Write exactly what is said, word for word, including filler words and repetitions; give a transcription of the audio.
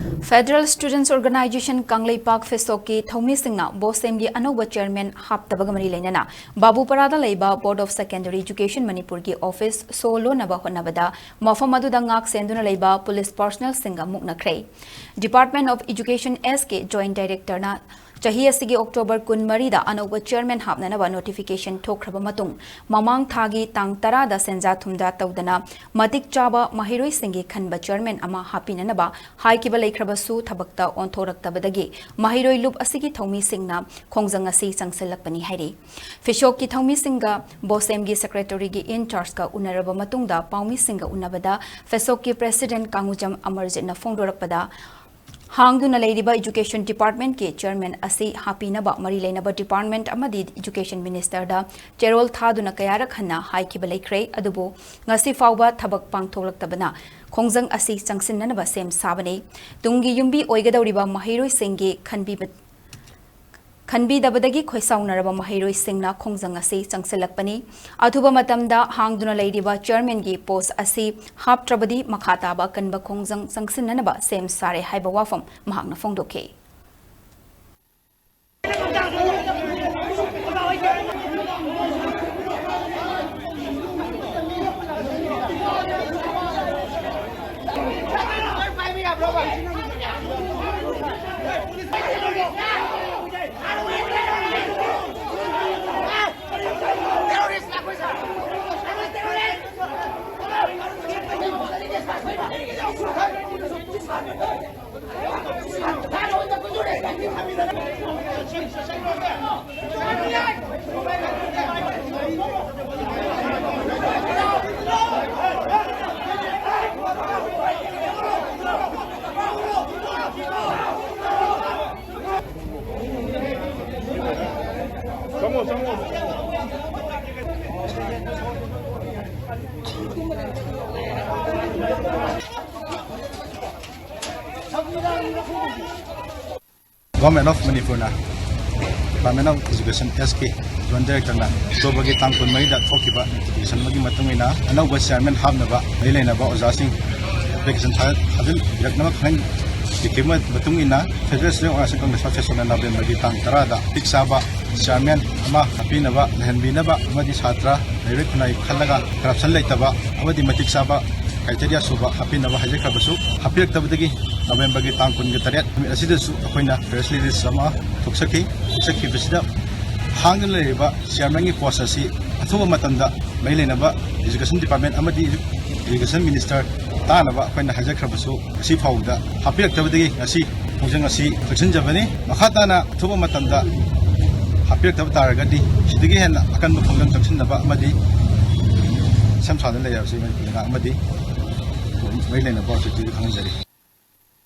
Federal Students Organization Kangleipak ꯐꯦꯁꯣꯛꯀꯤ ꯊꯧꯃꯤꯁꯤꯡꯅ ꯕꯣꯁꯦꯝꯒꯤ ꯑꯅꯧꯕ chairman ꯍꯥꯞꯇꯕꯒ ꯃꯔꯤ ꯂꯩꯅꯅ ꯕꯥꯕꯨꯄꯥꯔꯥꯗ ꯂꯩꯕ Board of Secondary Education ꯃꯅꯤꯄꯨꯔꯒꯤ ꯑꯣꯐꯤꯁ ꯁꯣ ꯂꯣꯟꯅꯕ ꯍꯣꯠꯅꯕꯗ ꯃꯐꯝ ꯑꯗꯨꯗ ꯉꯥꯛ ꯁꯦꯟꯗꯨꯅ ꯂꯩꯕ ꯄꯨꯂꯤꯁ ꯄꯥꯔꯁꯣꯅꯦꯜꯁꯤꯡꯒ ꯃꯨꯛꯅꯈ꯭ꯔꯦ꯫ Department of Education, S K, Joint Directorꯅ ꯆꯍꯤ ꯑꯁꯤꯒꯤ October ꯀꯨꯟꯃꯔꯤꯗ ꯑꯅꯧꯕ ꯆꯤꯌꯔꯃꯦꯟ ꯍꯥꯞꯅꯅꯕ ꯅꯣꯇꯤꯐꯤꯀꯦꯁꯟ ꯊꯣꯛꯈ꯭ꯔꯕ ꯃꯇꯨꯡ, ꯃꯃꯥꯡ ꯊꯥꯒꯤ ꯇꯥꯡ ꯇꯔꯥꯗ ꯁꯦꯟꯖꯥ ꯊꯨꯝꯖꯥ ꯇꯧꯗꯅ ꯃꯇꯤꯛ ꯆꯥꯕ ꯃꯍꯩꯔꯣꯏꯁꯤꯡꯒꯤ ꯈꯟꯕ ꯆꯤꯌꯔꯃꯦꯟ ꯑꯃ ꯍꯥꯞꯄꯤꯅꯅꯕ ꯍꯥꯏꯈꯤꯕ ꯂꯩꯈ꯭ꯔꯕꯁꯨ, ꯊꯕꯛꯇ ꯑꯣꯟꯊꯣꯔꯛꯇꯕꯗꯒꯤ ꯃꯍꯩꯔꯣꯏ ꯂꯨꯞ ꯑꯁꯤꯒꯤ ꯊꯧꯃꯤꯁꯤꯡꯅ ꯈꯣꯡꯖꯪ ꯑꯁꯤ ꯆꯪꯁꯤꯜꯂꯛꯄꯅꯤ ꯍꯥꯏꯔꯤ꯫ ꯐꯤꯁꯣꯛꯀꯤ ꯊꯧꯃꯤꯁꯤꯡꯒ ꯕꯣꯁꯦꯝꯒꯤ ꯁꯦꯀ꯭ꯔꯦꯇꯔꯤꯒꯤ ꯏꯟ ꯆꯥꯔꯖꯀ ꯎꯅꯔꯕ ꯃꯇꯨꯡꯗ ꯄꯥꯎꯃꯤꯁꯤꯡꯒ ꯎꯅꯕꯗ ꯐꯦꯁꯣꯛꯀꯤ ꯄ꯭ꯔꯦꯁꯤꯗꯦꯟꯠ ꯀꯥꯡꯉꯨꯖꯝ ꯑꯃꯔꯖꯤꯠꯅ ꯐꯣꯡꯗꯣꯔꯛꯄꯗ, ꯍꯥꯡꯗꯨꯅ ꯂꯩꯔꯤꯕ ꯏꯖꯨꯀꯦꯁꯟ ꯗꯤꯄꯥꯔꯠꯃꯦꯟꯠꯀꯤ ꯆꯤꯌꯔꯃꯦꯟ ꯑꯁꯤ ꯍꯥꯞꯄꯤꯅꯕ ꯃꯔꯤ ꯂꯩꯅꯕ ꯗꯤꯄꯥꯔꯠꯃꯦꯟꯠ ꯑꯃꯗꯤ ꯏꯖꯨꯀꯦꯁꯟ ꯃꯤꯅꯤꯁꯇꯔꯗ ꯆꯦꯔꯣꯜ ꯊꯥꯗꯨꯅ ꯀꯌꯥꯔꯛ ꯍꯟꯅ ꯍꯥꯏꯈꯤꯕ ꯂꯩꯈ꯭ꯔꯦ, ꯑꯗꯨꯕꯨ ꯉꯁꯤ ꯐꯥꯎꯕ ꯊꯕꯛ ꯄꯥꯡꯊꯣꯛꯂꯛꯇꯕꯅ ꯈꯣꯡꯖꯪ ꯑꯁꯤ ꯆꯪꯁꯤꯟꯅꯅꯕ ꯁꯦꯝ ꯁꯥꯕꯅꯤ꯫ ꯇꯨꯡꯒꯤ ꯌꯨꯝꯕꯤ ꯑꯣꯏꯒꯗꯧꯔꯤꯕ ꯃꯍꯩꯔꯣꯏꯁꯤꯡꯒꯤ ꯈꯟꯕꯤꯕ-, ꯈꯟꯕꯤꯗꯕꯗꯒꯤ ꯈꯣꯏꯁꯥꯎꯅꯔꯕ ꯃꯍꯩꯔꯣꯏꯁꯤꯡꯅ ꯈꯣꯡꯖꯪ ꯑꯁꯤ ꯆꯪꯁꯤꯜꯂꯛꯄꯅꯤ꯫ ꯑꯊꯨꯕ ꯃꯇꯝꯗ ꯍꯥꯡꯗꯨꯅ ꯂꯩꯔꯤꯕ ꯆꯤꯌꯔꯃꯦꯟꯒꯤ ꯄꯣꯁ ꯑꯁꯤ ꯍꯥꯞꯇ꯭ꯔꯕꯗꯤ ꯃꯈꯥ ꯇꯥꯕ ꯑꯀꯟꯕ ꯈꯣꯡꯖꯪ ꯆꯪꯁꯤꯟꯅꯅꯕ ꯁꯦꯝ ꯁꯥꯔꯦ ꯍꯥꯏꯕ ꯋꯥꯐꯝ ꯃꯍꯥꯛꯅ ꯐꯣꯡꯗꯣꯛꯈꯤ꯫ Government of Manipurꯅ Department of Education, S K, Joint Directorꯅ Octoberꯒꯤ ꯇꯥꯡ ꯀꯨꯟꯃꯔꯤꯗ ꯊꯣꯛꯈꯤꯕ notification ꯑꯃꯒꯤ ꯃꯇꯨꯡ ꯏꯟꯅ ꯑꯅꯧꯕ ꯆꯤꯌꯔꯃꯦꯟ ꯍꯥꯞꯅꯕ ꯃꯔꯤ ꯂꯩꯅꯕ ꯑꯣꯖꯥꯁꯤꯡ application ꯊꯥ-, ꯊꯥꯖꯤꯟꯕꯤꯔꯛꯅꯕ ꯈꯪꯍꯟ-, ꯏꯈꯤꯕ ꯃꯇꯨꯡ ꯏꯟꯅ Federal Student Organisation Congress Association ꯅ ꯅꯕꯦꯝꯕꯔꯒꯤ ꯇꯥꯡ ꯇꯔꯥꯗ ꯃꯇꯤꯛ ꯆꯥꯕ chairman ꯑꯃ ꯍꯥꯞꯄꯤꯅꯕ, ꯂꯩꯍꯟꯕꯤꯅꯕ ꯑꯃꯗꯤ ꯁꯥꯇ꯭ꯔ, ꯂꯩꯔꯣꯏ ꯈꯨꯟꯅꯥꯏ ꯈꯜꯂꯒ corruption ꯂꯩꯇꯕ ꯑꯃꯗꯤ ꯃꯇꯤꯛ ꯆꯥꯕ criteria ꯁꯨꯕ ꯍꯥꯞꯄꯤꯅꯕ ꯍꯥꯏꯖꯈ꯭ꯔꯕꯁꯨ, ꯍꯥꯞꯄꯤꯔꯛꯇꯕꯗꯒꯤ ꯅꯕꯦꯝꯕꯔꯒꯤ ꯇꯥꯡ ꯀꯨꯟꯒ ꯇꯔꯦꯠ ꯅꯨꯃꯤꯠ ꯑꯁꯤꯗꯁꯨ ꯑꯩꯈꯣꯏꯅ press release ꯑꯃ ꯊꯣꯛꯆꯈꯤ꯫ ꯊꯣꯛꯆꯈꯤꯕꯁꯤꯗ ꯍꯥꯡꯗꯨꯅ ꯂꯩꯔꯤꯕ chairman ꯒꯤ post ꯑꯁꯤ ꯑꯊꯨꯕ ꯃꯇꯝꯗ ꯃꯔꯤ ꯂꯩꯅꯕ Education Department ꯑꯃꯗꯤ Education Minister ꯇꯥꯅꯕ ꯑꯩꯈꯣꯏꯅ ꯍꯥꯏꯖꯈ꯭ꯔꯕꯁꯨ, ꯉꯁꯤ ꯐꯥꯎꯕꯗ ꯍꯥꯞꯄꯤꯔꯛꯇꯕꯗꯒꯤ ꯉꯁꯤ ꯈꯣꯡꯖꯪ ꯑꯁꯤ ꯆꯪꯁꯤꯟꯖꯕꯅꯤ꯫ ꯃꯈꯥ ꯇꯥꯅ ꯑꯊꯨꯕ ꯃꯇꯝꯗ ꯍꯥꯞꯄꯤꯔꯛꯇꯕ ꯇꯥꯔꯒꯗꯤ ꯁꯤꯗꯒꯤ ꯍꯦꯟꯅ ꯑꯀꯟꯕ ꯈꯣꯡꯖꯪ ꯆꯪꯁꯤꯟꯅꯕ ꯑꯃꯗꯤ ꯁꯦꯝ ꯁꯥꯗꯨꯅ ꯂꯩꯔꯕꯁꯤ ꯃꯅꯤꯄꯨꯔ ꯂꯩꯉꯥꯛ ꯑꯃꯗꯤ ꯃꯔꯤ ꯂꯩꯅꯕ authority ꯗ ꯈꯪꯍꯟꯖꯔꯤ꯫